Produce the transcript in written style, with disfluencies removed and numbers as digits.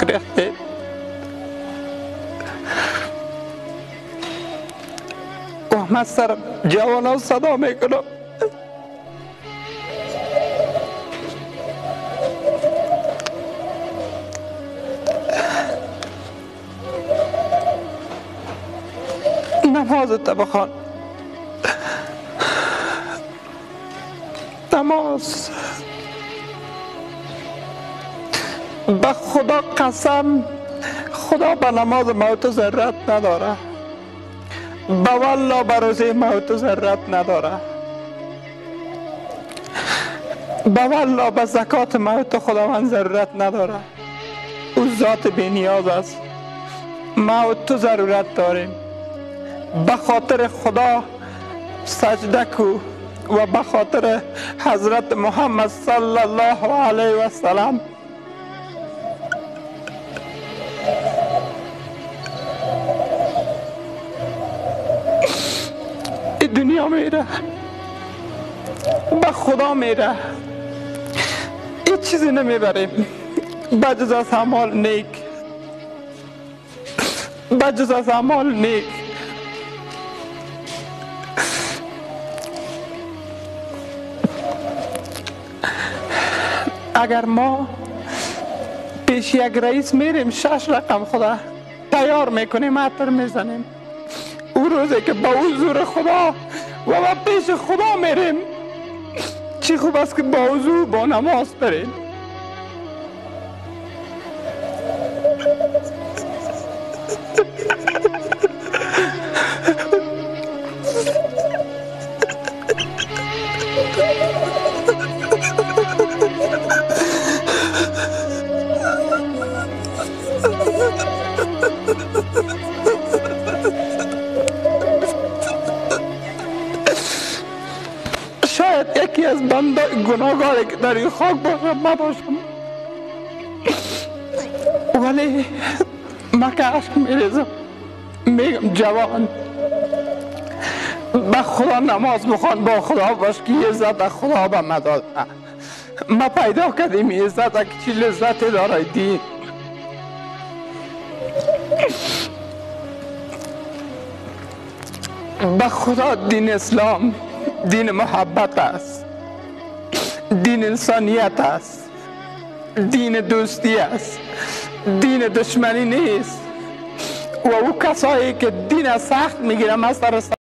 اشک ریخته. و من سر جوان صدا میکنم. نمازت بخوان، نماز. به خدا قسم، خدا به نماز موت ضرورت نداره، به والله به روزه موت ضرورت نداره، به والله به زکات موت خداوند ضرورت نداره. او ذات بی نیاز است. موت تو ضرورت داریم. به خاطر خدا سجده کو و به خاطر حضرت محمد صلی الله علیه و سلم. این دنیا میره، به خدا میره، هیچ چیزی نمیبریم بجز از اعمال نیک، بجز از اعمال نیک. اگر ما پیش یک رئیس میریم 6 رقم خدا تیار میکنیم، عطر میزنیم، او روزی که با حضور خدا و با پیش خدا میریم، چی خوب است که با حضور با نماز بریم. شاید یکی از بنده گناهگاری که در این خاک باشم من باشم، ولی من که اشک میریزم میگم جوان به خدا نماز بخوان، با خدا باش که عزت خدا به ما داده. ما پیدا کردیم عزت که چی لذت داره دین. به خدا دین اسلام دین محبت است، دین انسانیت است، دین دوستی است، دین دشمنی نیست. و او کسایی که دین سخت میگیرم از